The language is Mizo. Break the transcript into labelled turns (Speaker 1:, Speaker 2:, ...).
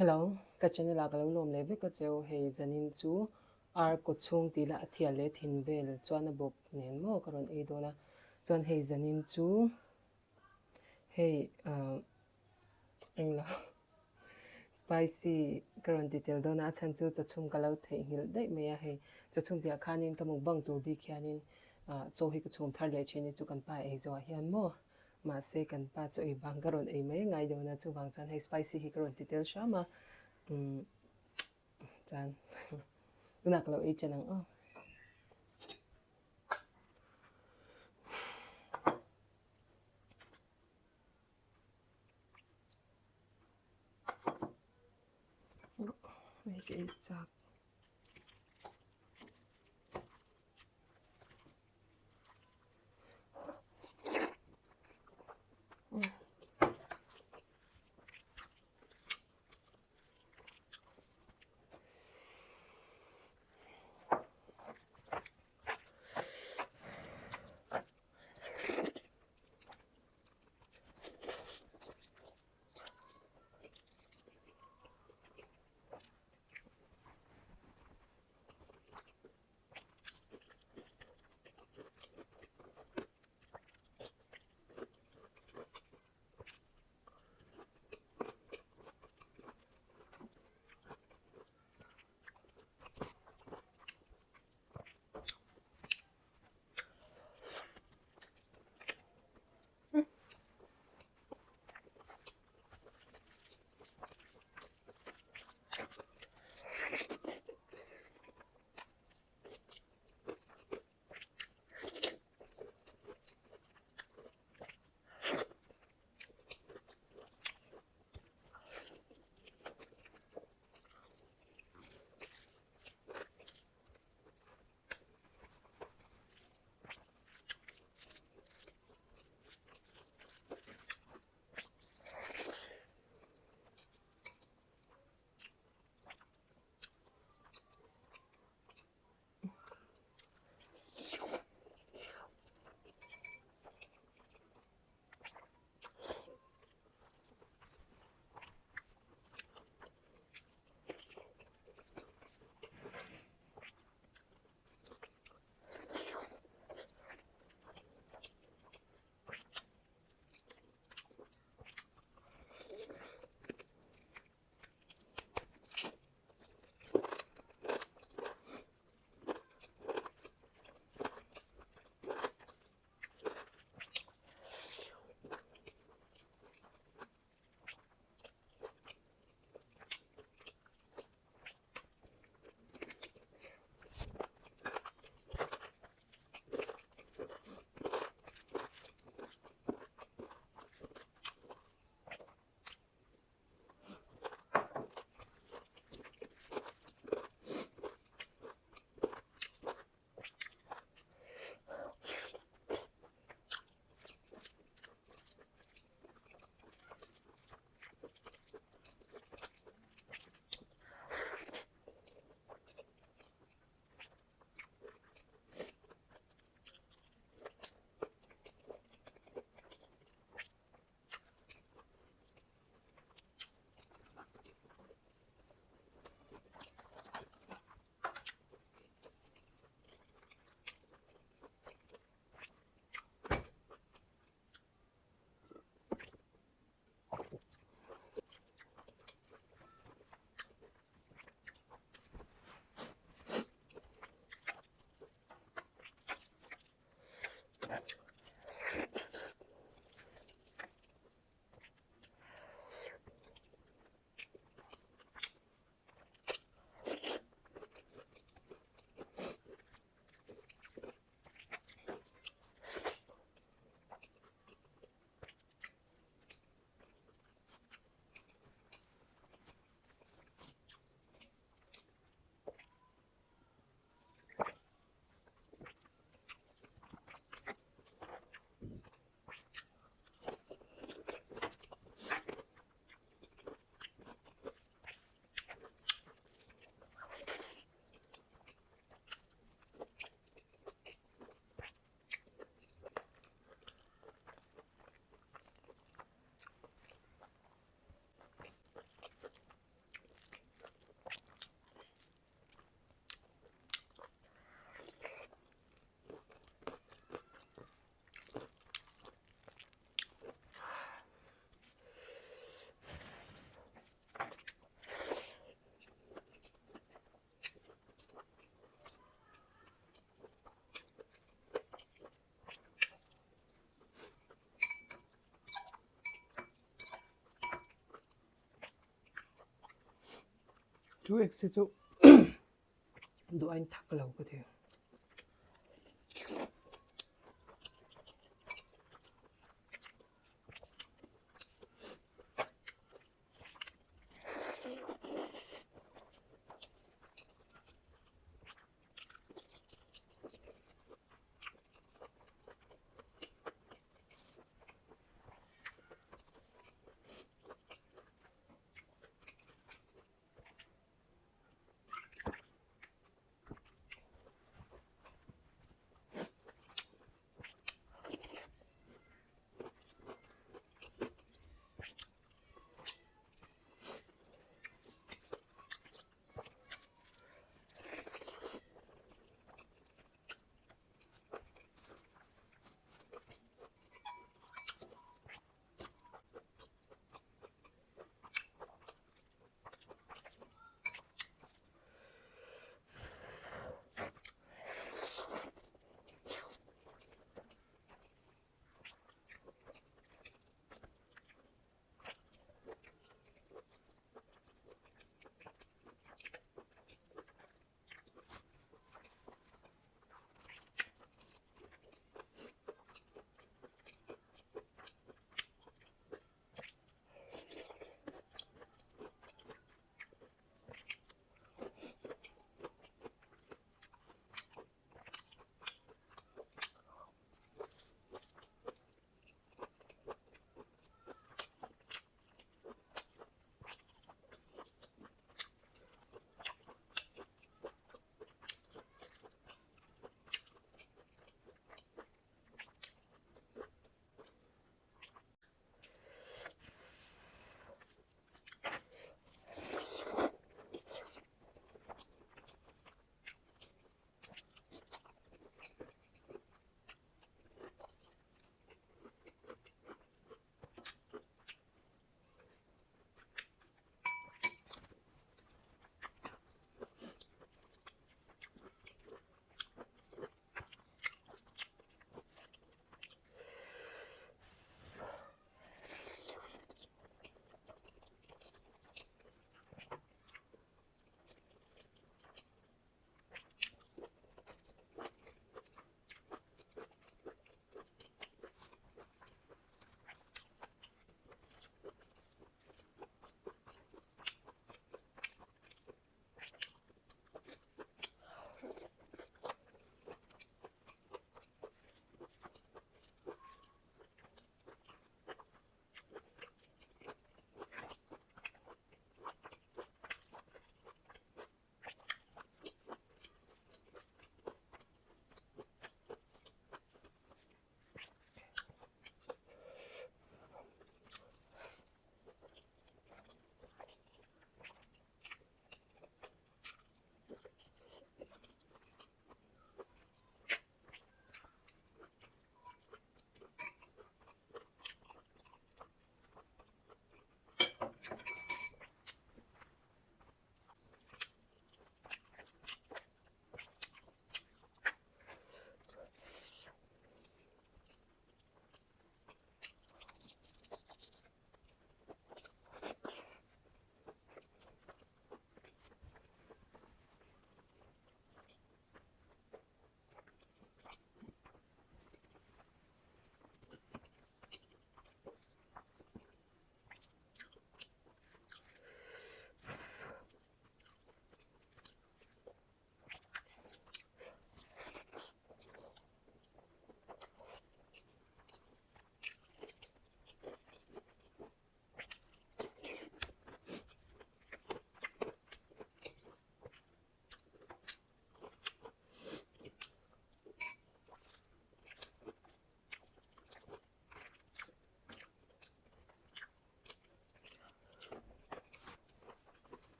Speaker 1: Hello, ka channel ah ka lo lawm leh vek a cheu, hei zanin chu ar kaw chhung tih lah a thial leh thin vel chuan a bawp nen maw ka rawn ei dawn a, chuan hei zanin chu hei ah englo spicy ka rawn ti tel dawn a, a chhan chu chawchhum ka lo theihnghilh daih mai a, hei chawchhum tih ah khanin ka mukbang tur bik hianin ah chaw hi ka chhum thar leh thin hi chu kan pa ei zawh ah hian maw Mahse kan pa chu ei bang ka rawn ei mai ngai dawn a, chuvang chuan hei spicy hi ka rawn ti tel hram a, umm chuan tunah ka lo ei chen ang aw. Hei ka ei chak. 2x hi chu duh ain thak lo ka ti.